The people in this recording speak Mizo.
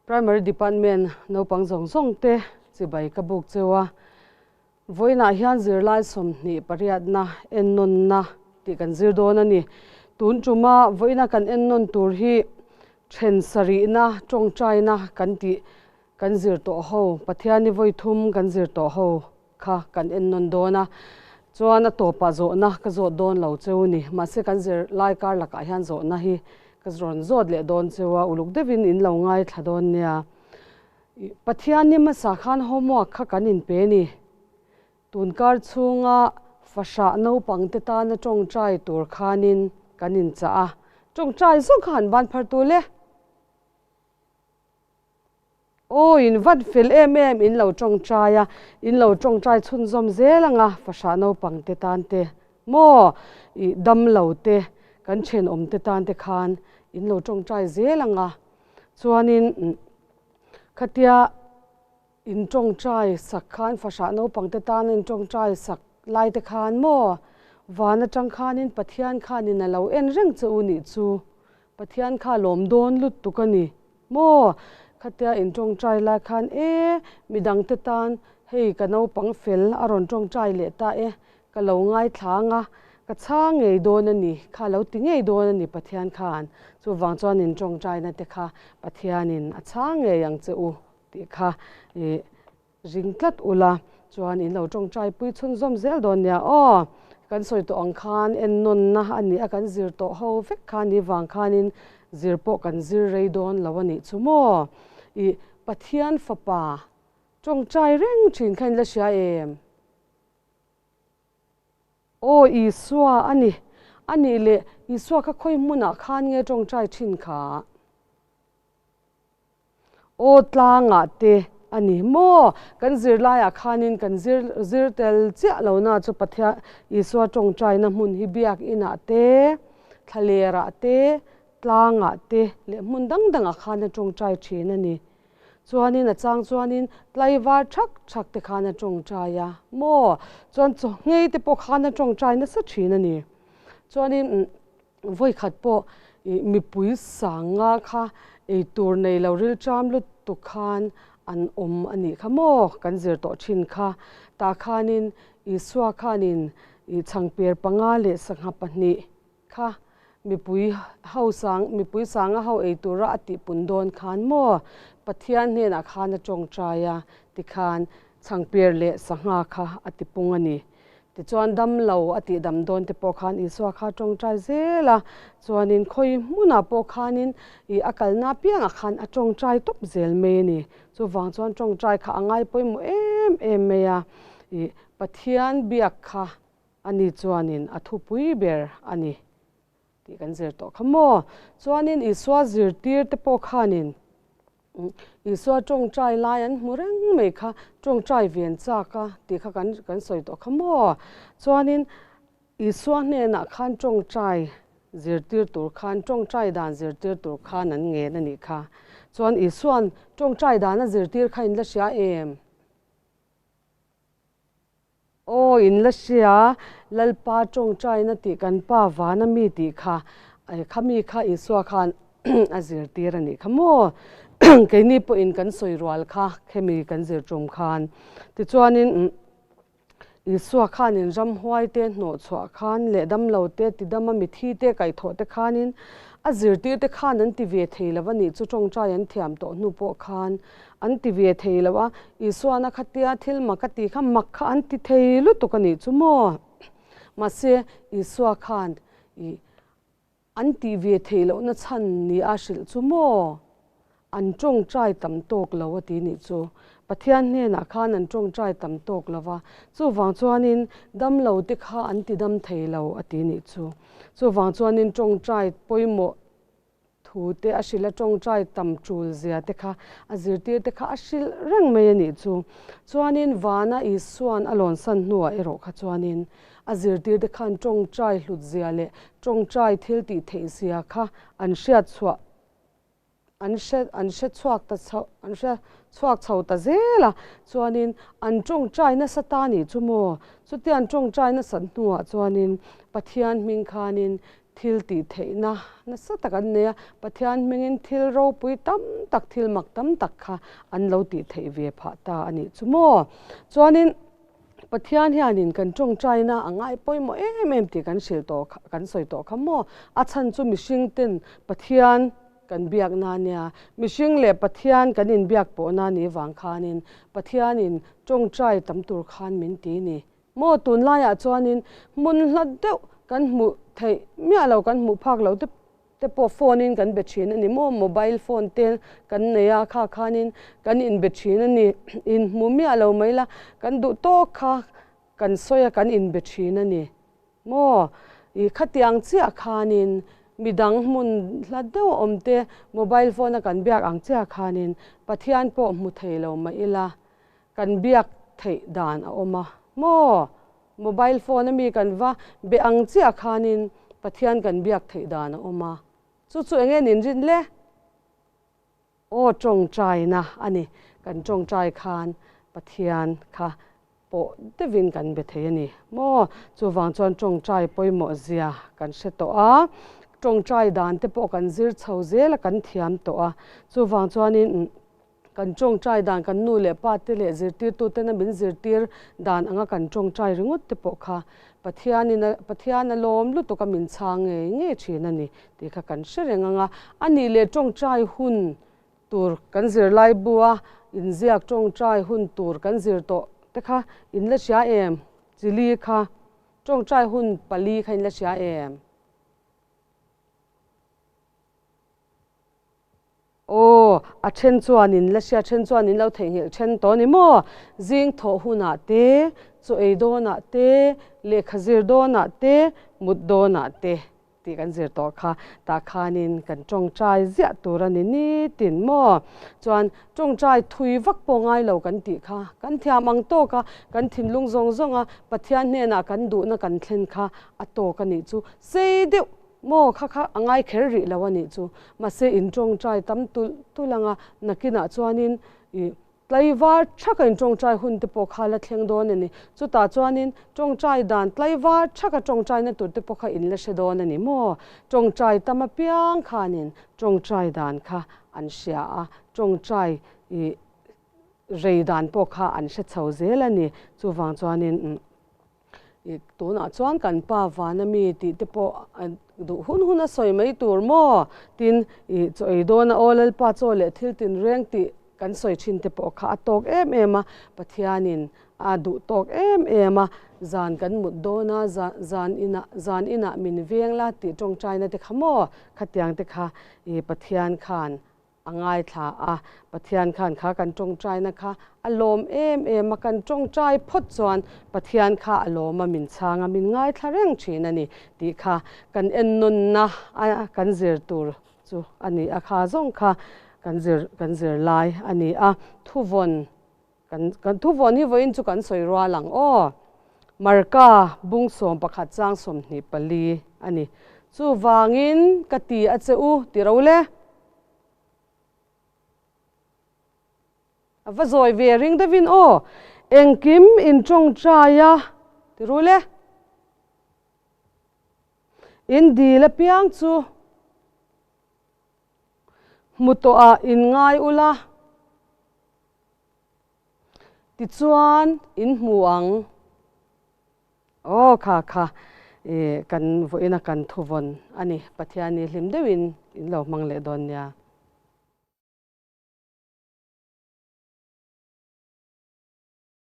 Primary Department naupang zawng zawng te chibai ka buk cheu a. Vawiinah hian zirlai 28na ennawnna tih kan zir dawn a ni. Tun tuma vawiina kan ennawn tur hi then sarihna tawngtaina kan tih kan zir tawh ho, Pathiani vawi thum kan zir tawh ho kha kan ennawn dawn a. Chuan a tawpah zawhna ka zawt dawn lo cheu ni. Mahse kan zirlai kar lakah hian zawhna hi ka rawn zawt leh dawn cheu a, uluk deuhin in lo ngaithla dawn nia. Pathiani hmasa khan homework kha kan inpe ni. Tunkar chhunga fahrah naupang te tana tawngtai tur khanin kan inchah a. Tawngtai zawk kha han ban phar tul e. Aw, in vat fel em em in lo tawngtai a, in lo tawngtai chhunzawm zel anga fahrah naupang te tan te maw i dam lo te kan thenawm te tan te khan in lo tawngtai zel anga chuanin khatia in tawngtai sak khan fahrah naupang te tan in tawngtai sak lai te khan maw van atang khanin Pathian khanin a lo en reng che u nih chu Pathian kha lawm dawn lutuk a ni maw khatia in tawngtai lai khan e midang te tan hei ka naupang fel a rawn tawngtai leh ta e ka lo ngaithla anga ka chhang ngei dawn a ni kha lo ti ngei dawn a ni Pathian khan chuvang chuan in tawngtaina te kha Pathianin a chhang ngei ang che u tih kha ih ring tlat ula chuan in lo tawngtai pui chhunzawm zel dawn nia aw kan sawi tawh ang khan ennawnna a ni a kan zir tawh ho vek kha ni vang khanin zir pawh kan zir rei dawn lo a nih chu maw ih Pathian fapa tawngtai reng thin kha in la hria em? Aw Isua a ni a nih leh Isua kha khawi hmunah khan nge tawngtai thin kha? Aw tlangah te a ni maw? Kan zirlaiah khanin kan zir zir tel chiah lo na chu Pathian Isua tawngtaina hmun hi biak inah te, thlalerah te, tlangah te leh hmun dang dangah khan a tawngtai thin a ni. Chuanin a chang chuanin tlaivar thak thak te khan a tawngtai a maw? Chuan chaw nghei te pawh khan a tawngtai nasa thin a ni. Chuanin. Vawi khat pawh ih mipui sanga kha eitur nei lo rilṭam lutuk khan an awm a nih kha maw kan zir tawh thin kha. Tah khanin Isua khanin ih chhangper panga leh sangha pahnih kha mipui ho sang mipui sanga ho eitura a tihpun dawn khan maw Pathian hnenah khan a tawngtai a tikhan chhangper leh sangha kha a tipung a ni. Tichuan dam lo a tih dam dawn te pawh khan Isua kha tawngtai zel a, chuanin khawi hmunah pawh khanin ih a kalna apiangah khan a tawngtai tawp zel mai a ni. Chuvang chuan tawngtai kha a ngai pawimawh em em mai a, ih Pathian biak kha a ni chuanin a thupui ber a ni tih kan zir tawh kha maw. Chuanin Isua zirtir te pawh khanin Isua tawngtai lai an hmu reng mai kha, tawngtai ven chak a tih kha kan kan sawi tawh kha maw? Chuanin Isua hnenah khan tawngtai zirtir tur khan, tawngtai dan zirtir tur khan an ngen a nih kha. Chuan Isua'n tawngtai dan a zirtir kha in la hria em? Aw, in la hria, Lalpa tawngtaina tih kan Pa vana mi tih kha, kha mi kha Isua khan a zirtir a nih kha maw? Keini pawhin kan sawi rual kha khemi kan zir tum khan. Tichuanin Isua khanin ramhuai te hnawh chhuah khan leh damlo te tidama mithi te kaihthawh te khanin a zirtir te khan an ti ve thei lo a nih chu tawngtai an thiam tawh hnu pawh khan An ti ve thei lo a, Isuana khatia thil mak a ti kha mak kha an ti thei lutuk a nih chu maw? Mahse, Isua khan ih an tih ve theih lohna chhan ni a hrilh chu maw? An tawngtai tam tawk lo a ti nih chu. Pathian hnenah khan an tawngtai tam tawk lo va, chuvang chuanin damlo te kha an ti dam thei lo a ti nih chu. Chuvang chuanin tawngtai pawimawh Thu te a hrilh a tawngtai tam tul zia te kha a zirtir te kha a hrilh reng mai a nih chu. Chuanin vana Isua'n a lawnsan hnuah erawh kha chuanin a zirtir te khan tawngtai hlut zia leh tawngtai thil tih theih zia kha an hriat chhuah an hre an hre chhuak ta chho an hre chhuak chho ta zel a. Chuanin an tawngtai nasa ta nih chu maw? Chutia an tawngtai nasat hnuah chuanin Pathian hming khanin. thil tih theihna nasa tak an nei a, Pathian hmingin thil ropui tam tak, thil mak tam tak kha an lo tih theih ve phah ta a nih chu maw. Chuanin Pathian hianin kan tawngtaina a ngai pawimawh em em tih kan hrilh tawh kha, kan sawi tawh kha maw. A chhan chu mihring ten Pathian kan biakna a nia, mihring leh Pathian kan inbiak pawhna a nih vang khanin Pathianin tawngtai tam tur khan min ti ni. Maw tunlaiah chuanin hmun hla deuh kan hmuh theih miah lo, kan hmuh phak loh te te pawh phone in kan be thin a ni maw, mobile phone te kan nei a, kha khanin kan inbe thin a ni, inhmu miah lo mai la, kan duh tawk kha kan sawi a, kan inbe thin a ni maw, ih khatiang chiah khanin midang hmun hla deuh a awm te mobile phone a kan biak ang chiah khanin Pathian pawh hmu thei lo mah ila kan biak theih dan a awm a maw. Mobile phone a mi kan va be ang chiah khanin Pathian kan biak theih dan a awm a, chu chu enge nin rin le? Aw tawngtaina a ni, kan tawngtai khan Pathian kha pawh deuhin kan be thei a ni maw? Chuvang chuan tawngtai pawimawh zia kan hre tawh a, tawngtai dan te pawh kan zir chho zel a, kan thiam tawh a, chuvang chuanin Kan tawngtai dan kan nu leh pa te leh zirtirtu tena min zirtir dan anga kan tawngtai ringawt te pawh kha Pathianin a Pathian a lawm lutuk a min chhang ngei ngei thin a ni tih kha kan hre reng ang a. A nih leh tawngtai hun tur kan zirlai bua inziak tawngtai hun tur kan zir tawh te kha in la hria em? Chili kha tawngtai hun pali kha in la hria em? Aw, a then chuan in la hria, then chuan in lo theihnghilh then tawh a ni maw? Zing thawh hunah te, chaw ei dawnah te, lehkha zir dawnah te, mut dawnah te tih kan zir tawh kha. Tah khanin kan tawngtai ziah tur a ni nitin maw? Chuan tawngtai thui vak pawh ngai lo kan tih kha, kan thiam ang tawk a, kan thinlung zawng zawng a, Pathian hnenah kan duhna kan thlen kha a tawk a nih chu. Sei deuh Maw kha kha a ngai kher rih lo a nih chu. Mahse in tawngtai tam tulh tulh ang a, nakinah chuanin ih tlaivar thaka in tawngtai hun te pawh kha la thleng dawn a ni. Chutah chuanin tawngtai dan tlaivar thaka tawngtaina tur te pawh kha in la hre dawn a ni maw? Tawngtai tam apiang khanin tawngtai dan kha an hria a, tawngtai ih rei dan pawh kha an hre chho zel a ni. Chuvang chuanin. I tunah chuan kan pa vana mi tih te pawh duh hun hun a sawi mai tur maw? Tin, i chaw ei dawn a aw Lalpa chaw leh thil tinreng tih kan sawi thin te pawh kha a tawk em em a, Pathianin a duh tawk em em a, zan kan mut dawn a, zan inah zan inah min veng la tih tawngtaina te kha maw? Khatiang te kha i Pathian khan A ngaithla a, Pathian khan kha kan tawngtaina kha a lawm em em a, kan tawngtai phawt chuan Pathian kha a lawm a, min chhang a, min ngaithla reng thin a ni tih kha kan ennawnna a kan zir tur chu a ni a, kha zawng kha kan zir kan zir lai a ni a, thuvawn kan kan thuvawn hi vawiin chu kan sawi rual ang aw. Marka bung 11 chang 24 a ni. Chuvangin ka ti a che u ti ro le. A va zawi ve ring deuhin aw. Engkim in tawngtai a ti ru le. In dil apiang chu hmu tawhah in ngai ula. Tichuan in hmu ang. Aw kha kha i kan vawiina kan thuvawn a ni. Pathian i hlim deuhin in lo hmang leh dawn nia.